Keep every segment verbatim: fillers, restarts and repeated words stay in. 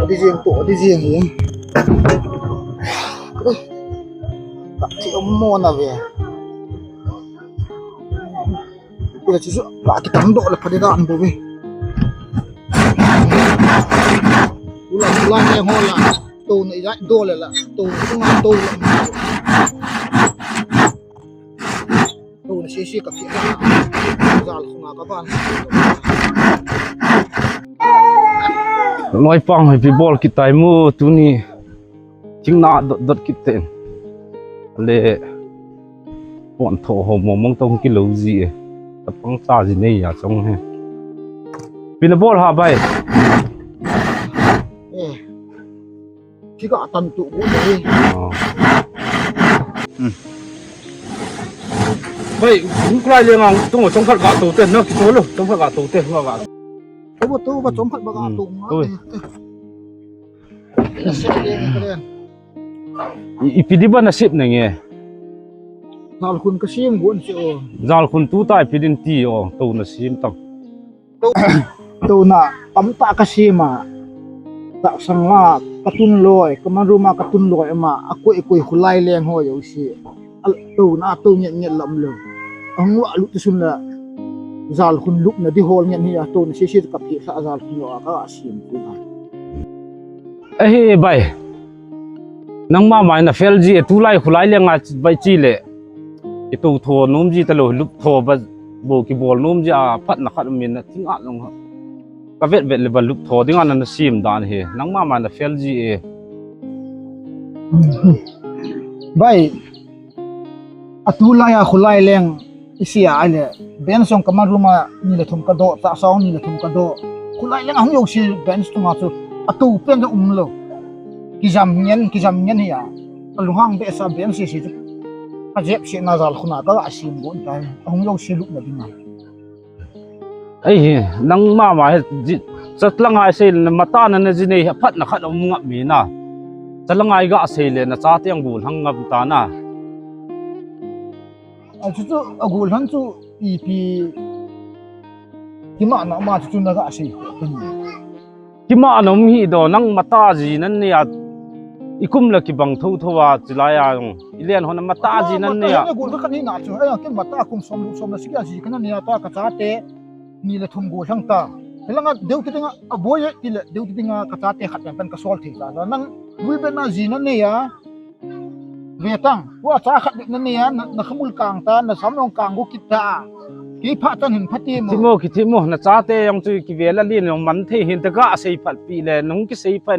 Di jing to, di jing hi. Ka thi om mo na ve. Ila chi su la ki tam do la pha de dan bo ve. Ula ula ne ho la. To na ila do le la. To na to la. To na si si ka thi. Zal khuna ka ban. Loi pang hi pi bol ki tai mu tuni. Thing na dot dot kit ten. Le. Pon tho ho mong mong tong kilo ji e. Tapang cha ji nei ya chong he. Pi na bol ha bai. Eh. Thika tan tu bu ni. Oh. Hmm. Bai, hung krai le ngang tung chong khat ga to te na ki to lo, chong khat ga to te, ga ga. To ba to ba chong khat ba ga to nga. Oi. Ipi di ba na sip na nge? Zal khun ka sim gun si o. Zal khun tu tai pi din ti o, to na sim tang. To, to na, tam ta ka sim a. Ta sang la, ka tun loi, ka man ruma ka tun loi ma, a koi koi khulai leng ho yo si. Al, to na, to nget nget lam lo. Ang wa lu tu sun la, zal khun lup na di hol ngen hi a, to na si si ka phi sa zal khun lo a ka sim tu na. Ahi bai. Nangma mai na fel ji e, tulai khulai le nga bai chi le. I to tho nom ji ta lo, lup tho ba bo ki bol nom ji a phat na khat min na ting a long ha. Ka vet vet le ba lup tho ding a na sim dan he. Nangma mai na fel ji e. Bai. A tulai a khulai leng. Isi a ai le, bench jong ka man ruma ni le thum ka do, ta song ni le thum ka do. Khulai leng a hung yo si bench tunga chu, a to pen ka um lo. Ki jam ngen, ki jam ngen hi a. Ka lunghang be sa bench si si chu. Ka jep si na zal khuna ka la sim gon tai. A hung yo si lup na ding a. Ei hi, nangma ma hi, ji, chatlang ai sei le, na mata na na ji nei, phat na khat um ngap mi na. Chatlang ai ga sei le, na cha te ang gul hang ngap ta na. A chu chu, a gul han chu, ipi, kima na ma chu chu na ga sei ho kan. Kima na um hi do, nang mata ji nan ne a, i kum la ki bang tho tho a, chi lai a jong. I len hon mata ji nan ne a. Ka gul ka ni na chu, ai, kin mata kum som lu som na si ka ji ka na ne a ta ka cha te, ni le thum gul hang ta. Helanga deu ti dinga, a boy ti le, deu ti dinga ka cha te khat pen pen ka sol thei ta. Nang gul be na ji nan ne a. Ve tang, hua cha khat na nia, na, na khamul kang ta, na samlong kang gu kit ta. Ki pha chan hin pha ti mo. Ti mo, ki ti mo, na cha te jong chu ki ve la lin jong man thei hin ta ga sei phat pi le, nung ki sei phat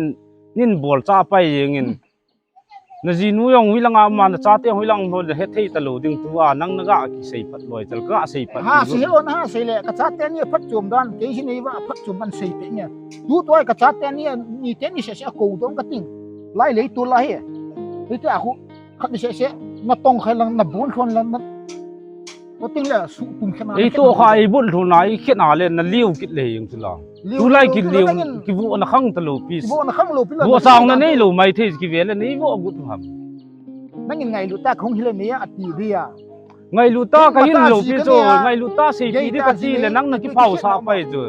nin bol cha pai jeng in. Na ji nu jong hui lang a ma, na cha te hui lang mo le he thei ta lo ding tu a, nang na ga ki sei phat loi chal ga sei phat. Ha, ti sei lo. He on ha sei le, ka cha te ni phat chom dan, ke si nei va phat chom ban sei pe nia. Tu toi ka cha te ni, ni te ni se se ko dong ka ting. Lai lei tu lai he. Hiti a khu. Khat ni se se, na tong khai lang, na bun thon lang, na. Ko ting le, su tum khena. Ei to kha, ei bun thon na, ei khena le, na liu kit le jeng tu la. Liu, tu lai liu, ki liu, nangin ki vu na khang ta lo pi. Ki vu na khang lo pi la. Vu na sang na nei lo mai thei ki ve le, nei vu gut ham. Nangin ngailu ta khong hi le nei a ti dia. Ngailu ta ka hin lo pi so, ngailu ta sei pi di ka ti le, nang na ki pau sa pai chu.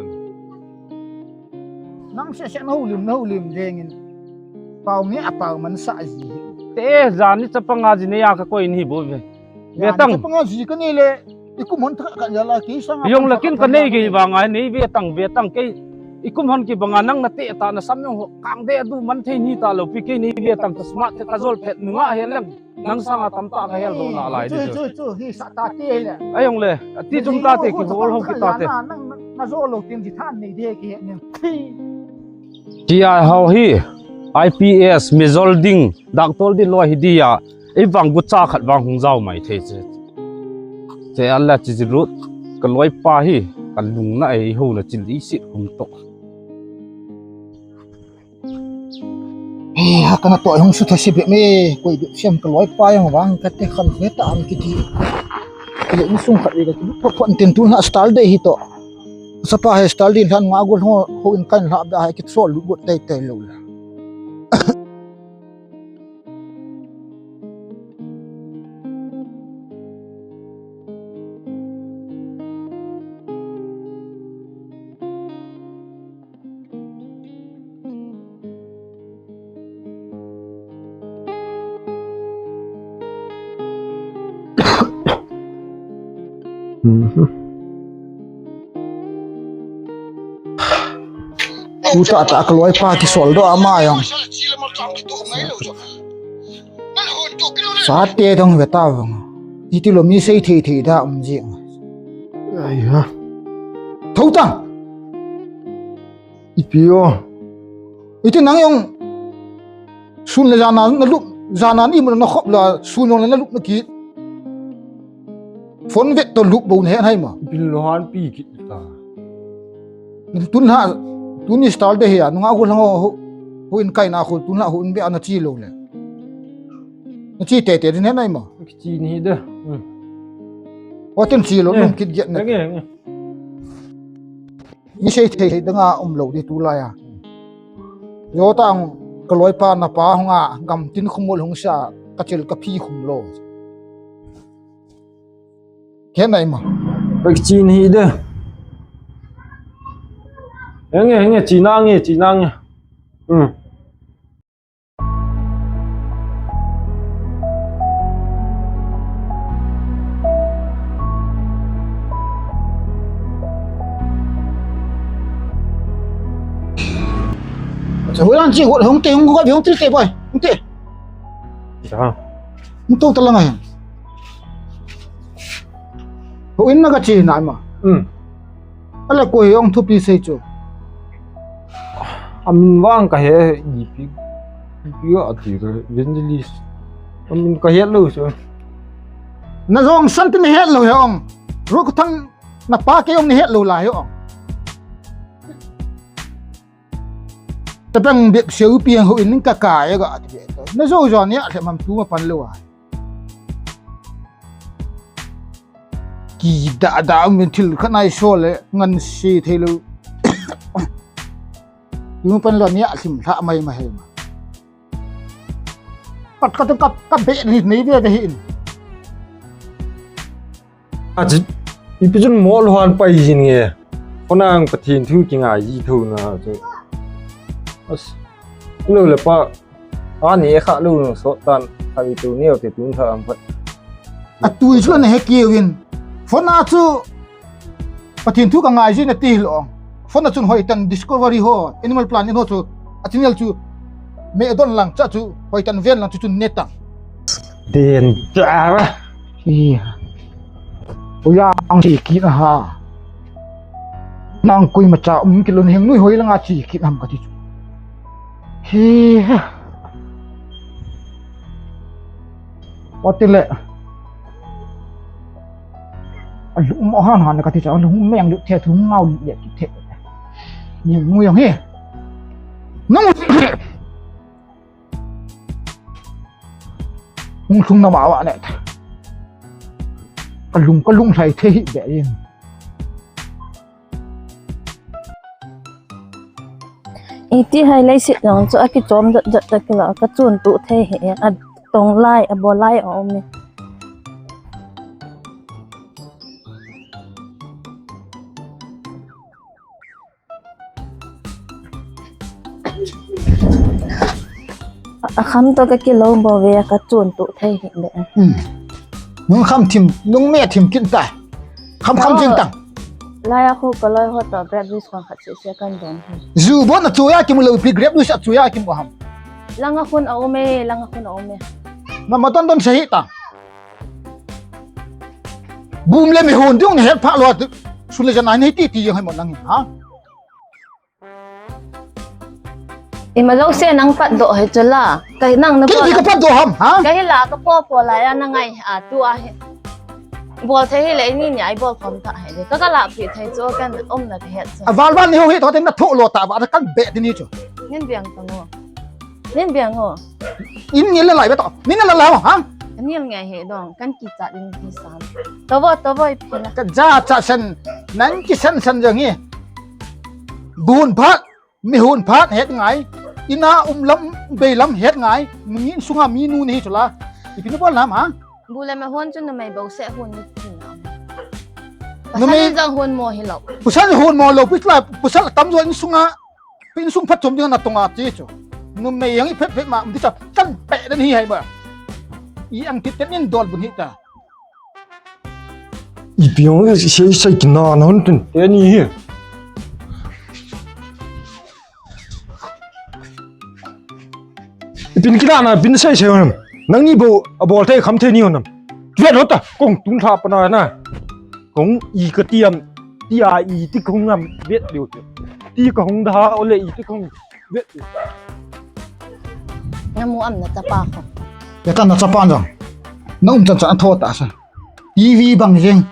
Nang se se na hu lim, na hu lim jeng in. Pau nge a pau man sa ji. Te, jan ni chapang a ji ne a ka koi ni bo ve. Ve tang. Chapang a ji ka ni le, i kum hon tha ka ya la ki sang. Jong la kin ka nei ge ba ngai nei ve tang, ve tang kei. I kum hon ki ba nga nang na te ta na sam jong ho kang de du man thei ni ta lo pi kei nei ve tang ka smart te ka jol phet nu nga he lang. Nang sanga tamtah ka hel doh nalai di chu. Chu, chu, chu, hi sa ta ti le. Ai jong le, ati chung ta te ki hol ho ki ta te. Nang, nang, na jo lo tin ji than nei de ki he nin. Ti a ho hi, I P S, mi jol ding, doctor ding loi hi di a. Ei vang gucha khat vang hung jao mai thei che. Che a la chi ji rut, ka loi pa hi, ka lung na ei ho na chi li sit hum to. Eh, ha kana to hung su tha si be me, koi be siam ka loi pa jong vang ka te khan ve ta am kiti. Kile insung khat ve ka ki pho pho tin tu na style de hi to. Sapa he style din than nga gol ho, ho in kan la da ha ki so lu got tai tai lo la. Mhm. Tuta ta ka loipa kisol doh ama jong. Sate dong ve ta vang. Iti lo mi sei thei thei da um jing. Ai ha. Thotang. Ipi o. Iti nang jong sun le jan a na lup, jan a ni mo na khop la, sun jong le na lup na kit. Phone vet to lup bou na he nai ma. Ipi lo han pi kit ta. Tun ha, tun ni style de he a, nunga hu lang ho, hu in kai na hu, tun ha hu in be ana chi lo le. Na chi te te din he nai ma. Chi ni de. Hmm. Wa tin chi lo, eh, nung kit get na. Nge, nge. Mi sei thei thei danga um lo di tulai a. Jo tang ka loipa na pa hung a gam tin khum mol hung sa ka chil ka phi khum lo. Khen nai ma. Bek chi ni de. Enge, enge, chi na nge, chi na nge. Hmm. Acha, hoilang chi, hung te, hung ko, hung til te boy, hung te. Sa. Hung to talang ai. Houin na ka chi nai ma. Hmm. Ala koi ong thupi sei chu. Amin vang ka he, ipi, ipi a ti ka, evangelist. Amin ka he lo chu. Na jong san tin he lo he ong. Ru ka thang na pa ke ong he lo la he ong. Tabang bep seu pi ang houin ka kai ga ti. Na jo jo ni a le mam tu ma pan lo a. Ki da da min thil khat nai so le ngan si thei lo. Yu pan lo nia thim hla mai ma he ma. Pat ka tu ka, ka be ni nei ve ve hin. A chi, ipi chun mo lo han pai jin nge. Ko nang Pathen thu ki ngai ji tho na chu. As, lo le pa. Ani e kha lo nung sot tan, kha vi tu neo te tun tha am phat. A tui chu na he kiu in. Phone a chu Pathen thu ka ngai ji na ti lo. Phone a chun hoi tan Discovery ho, Animal Planet ho chu. A channel chu me don lang cha chu hoi tan ven lang chu chun ne tang. Den cha. Iya. Oya ang si ki na ha. Nang kui ma cha um ki lo heng nui hoi lang a chi ki nam ka ti chu. Hi ha. Wa ti le. A lu mo han han ka ti cha, a lu meng lu the thu ngau le ki the. Ni mu yong he. Nang hung lhung na ma wa ne. Ka lung, ka lung hlai the hi be in. Iti hai leiset jong chu akichom jat jat ta kila, ka chun tu thei hi, a tong lai, a bo lai a um e. A kham to ka kilo bo ve, ka chun tu thei hi le. Hmm. Nung kham thim, nung me thim kin ta. Kham kham jing tang. Lai a khu ka loi ho to bread juice khang khat se se kan don hi. Ju bo na chu ya kim lo pi grape juice a chu ya kim bo ham. Langa khun a um e, langa khun a um e. Na ma don don se hi ta. Bum le mi hun dung het pha lo tu. Sun le jan ai nei ti ti yang hai mo nang ha. Ima jouse nang patdoh hi chu la. Ka nang na. Kei bol ka patdoh ham, ha? Ka hi la ka po po la ya na ngai a tu a hi. Bol thei hi le ni ni ai bol khom ta hi le. Ka ka la pi thei chu kan um na ka het chu. A val val ni ho hi to ten na tho lo ta ba kan be ti ni chu. Nin biang ta ngo. Nin biang ngo. In ni la lai ba to. Nin la la ha? Ni ngai he dong kan ki cha din ki sam. To bo to bo i phi na. Ka ja cha san nan ki san san jong hi. Bun phat. Mi hun phat het ngai, ina um lam, bei lam het ngai, mi insunga mi nu ni hi chula. Ipi ni bol nam ha? Bu le me hun chu numei bo se hun ni ti na. Numei jang hun mo hi lo. Pasal hun mo lo, pasal, pasal tam jo insunga, insung phat chom ding na tonga ti chu. Numei yang i phet phet ma, um ti cha, kan pe den hi hai ba. I ang ti ten in dol bun hi ta. Ipi jong sei sei kina na hon tun. Teni hi. Ipin kina na pin sei sei hon. Nangni bou abol thei kham thei ni hon nam. Vet hon ta kong tun tha pa na na. Kong i ka tiam. Ti a i ti kong ngam vet diu. Ti ka hong da o le i ti kong vet diu. Na mu am na tapa ko. Ya ta na tapa jong. Na um chan chan tho ta sa. T V bang jeng.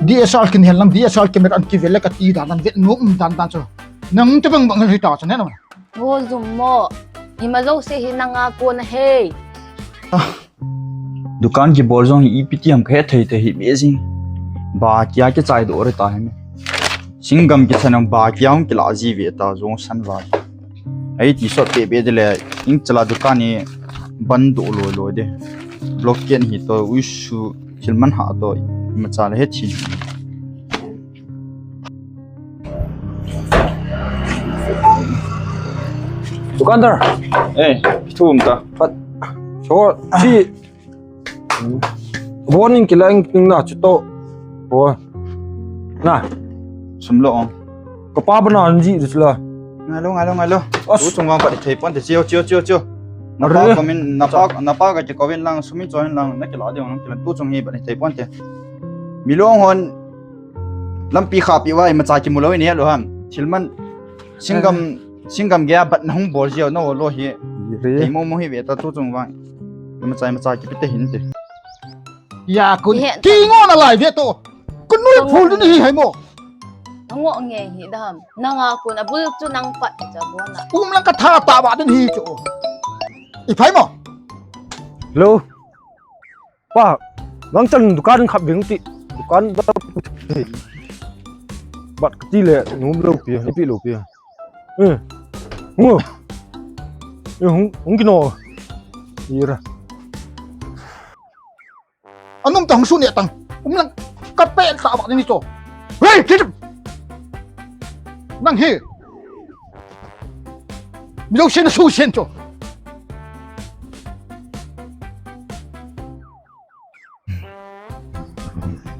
D S L kin hel lam, D S L camera an kivel le ka ti dan dan vet nom dan dan chu. Nang te bang bang hel hi ta chu ne no. Mo zum mo. Hi ma zo se hi nang a ko na he. Ah. Dukan kibol jong hi ipi ti ham ka he thei thei hi me jing. Ba kia kichai do re ta hi me. Singgam kisan ang ba kia hung kila ji ve ta jong san va. Ai ti sot pe be de le, ing chala dukan ni ban do lo lo de. Blockade hi to, uisu, thil man ha to, ma cha le he thi. Dukandar. Eh, thum ta. Pat. So, si. Warning kila ing ping na chu to. Oh. Na. Sum lo ong. Ka pa bana an ji chu la. Ngai lo, ngai lo, ngai lo. As. Tu chung vang pat thei pon te chiu, chiu, chiu, chiu. Na pa Are. Ko min, na pa, na pa ka ki ko vin lang, sum in choi lang, na kila de ong kila tu chung hi pat thei pon te. Mi long hon. Lampi kha pi wa, i ma cha ki mu lo ni lo ham. Thil man. Singgam, singgam gei a bat na hung bol jia, na lo hi. Re. Thei mo mo hi ve ta tu chung vang. I ma cha, i ma cha ki pi te hin te. Ya kun. Ihe. Ki ngo na lai ve to. Kun nui phul ni hi hai mo. Ngo nge hi dam. Nang a kun a bul chu nang pat cha bo na. Um lang ka tha ta ba den hi chu. I phai mo. Hello. Pa, bang chan dukan khap ding ti. Dukan ba. Bat ka ti le, num lo pi, ipi lo pi. Eh. Ngo. Eh, hung, hung kino. Ira. Anum tang su ne tang. Um lang. Ka pe ta ba ni to. Hey, kit. Nang hi. Mi lo sen su sen to.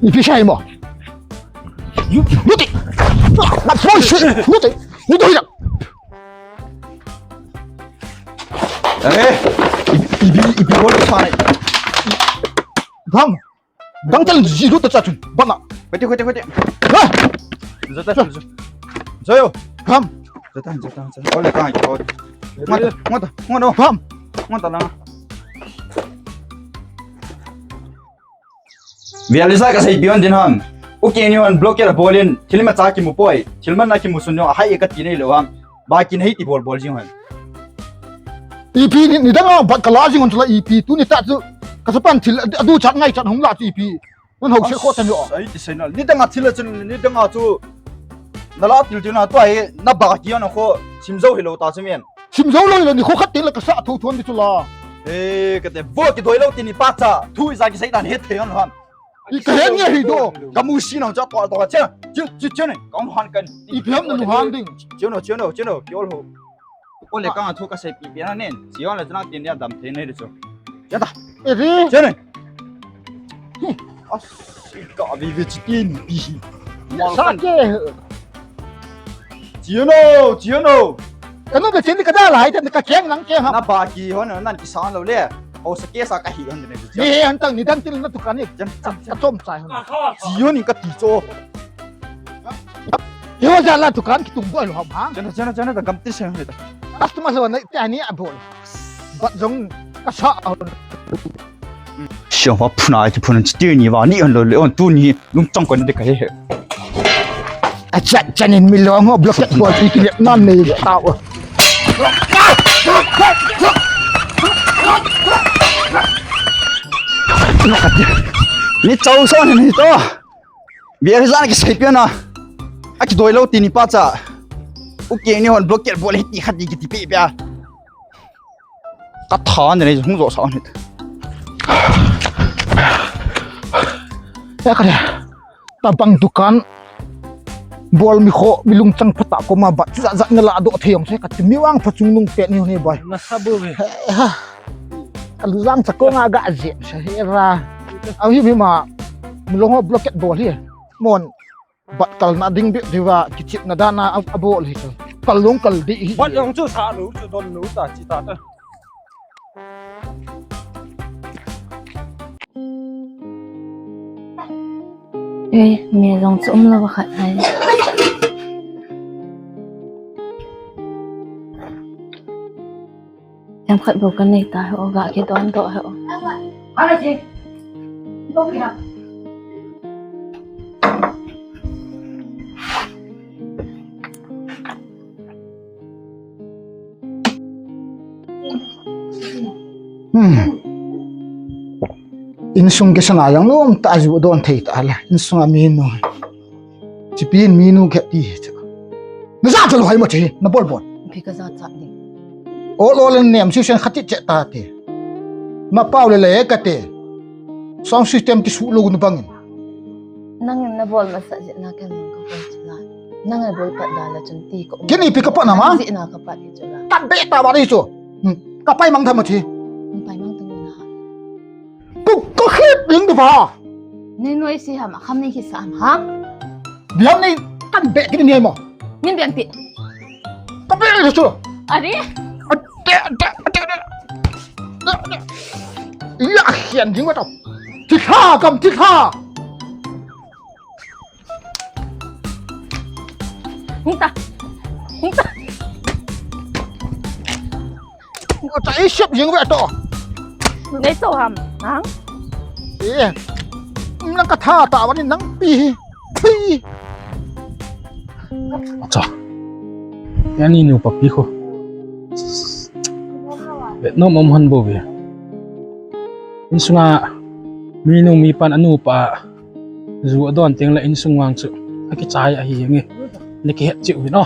Ipi sai mo. Yu, luti. Na phone shi, luti. Ni do ya. Eh, ipi, ipi, ipi bol sai. Bang. Bang tal ji lu ta cha chun. Bang na. Kwete, kwete, kwete. Ha. Jata, jata. Joyo. Bang. Jata, jata, jata. Ole ka ko. Ngota, ngota, ngota. Bang. Ngota la. Vialisa ka sei pion din ham. U Keng ni hon blockade a bolin, thil ma cha ki mu poi, thil man na ki mu sun yo, hai ka ti nei lo ham. Ba ki nei ti bol bol jing hon. Ipi ni, ni dang a bat ka la jing hon chu la ipi tu ni ta chu. Ka sa pan thil a du chat ngai chat hung la chu ipi. Nan ho se kho tan yo. Ai ti sei na. Ni dang a thil a chun, ni dang a chu. Na la til til na tu ai, na ba ki na kho, sim zo hi lo ta chu men. Sim zo lo lo ni kho khat tin la ka sa thu thon di chu la. Eh, ka te vo ki doi lo ti ni pa cha, thu i za ki sei dan het thei hon ham. I ka het nge hi do. Ka mu si nang cha to to che. Che, che, che ne. Ka hon han kan. I phiam na nu han ding. Che no, che no, che no. Ki ol ho. Ko le ka thu ka sei pi pi na nen. Si hon le na tin ya dam thei nei de cho. Ya ta. E ri. Che ne. As ka vi vi chi tin pi. Sa ke. Chiano, chiano. Ka nu ka chin ka da lai, ka keng lang keng ha. Na ba ki hon nan ki san lo le. O sa ke sa ka hi hon ne. Ni he han tang ni dang til na tu ka ni. Jan, jan, jan. Ka chom chai hon. Chiano ni ka ti cho. Yo ja la tu kan ki tung bol hom ha. Chiano, chiano, chiano ta gam ti se hon ta. Customer lo na ta ni a bol. Bat jong ka sa. Siang va phuna ki phuna chi ti ni va ni hon lo le hon tu ni lung chang kon de ka he he. A chat chan in mi lo ngo blockade bol ti ki le nan nei le ta o. Ni chau son ni to. Vialisa ki sei pion na. A ki doi lo ti ni pa cha. U Keng ni hon blockade bol hi ti khat ti ki ti pe pe a. Ka tha ne hung zo sa ni. Ya ka le. Ta bang dukan. Bol mi kho, mi lung chang phat a ko ma bat. Chu za za na la do thei ong se ka ti mi wang pha chung nung pe ni ni bai. Na sa bu ve. Ha. Ka lu jang cha ko nga ga je sa he ra. Au hi mi ma. Milong ho blockade bol hi. Mon bat kalna ding bit diva kichepna dan a, abol hi chu. Kal lung kal di hi. Bat jong chu sa lu chu don lu ta chi ta ta. Ei, mi jong chu um lou va khat hai. Themkhat bou kanei ta hi o, ga kidon doh hi o. Hmm. Insung kisana jong lom ta, ju don thei ta la. Insung a minu. Chipin minu khat ti chu. Na ja cha lou hai mo chi, na bol bol. Phi ka ja cha ding. Ol ol in nem si sen khati che ta te. Na pau le le ka te. Sound system ti su lo nu bangin. Nangin na bol masa jeh na ka nang ka bol chu la. Nang a bol pat da la chun ti ko. Kini pi ka pat na ma? Ji na ka pat hi chu la. Ka be ta ba ri chu. Hmm. Ka pai mang tha mo chi. Pai mang tu na ha. Ko, ko khit ning du ba. Nei noi si ham, kham nei khi sa ham, ha? Biang nei kan be kini nei mo. Nin biang ti. Ka be ni chu. Ari. Ate, ate, ate, ate. Ya, hian ding wa to. Ti kha, kam ti kha. Hung ta. Hung ta. Ngo ta i sep jing ve to. Nei so ham, hang? Eh. Nang ka tha ta wa ni nang pi hi. Phi. Acha. Ani nu pa pi ko. Be no mom han bo ve. Insunga minu mipan anu pa. Ju adon teng le insung vang chu akichai ahi nge. Ni kihet chiu hi no.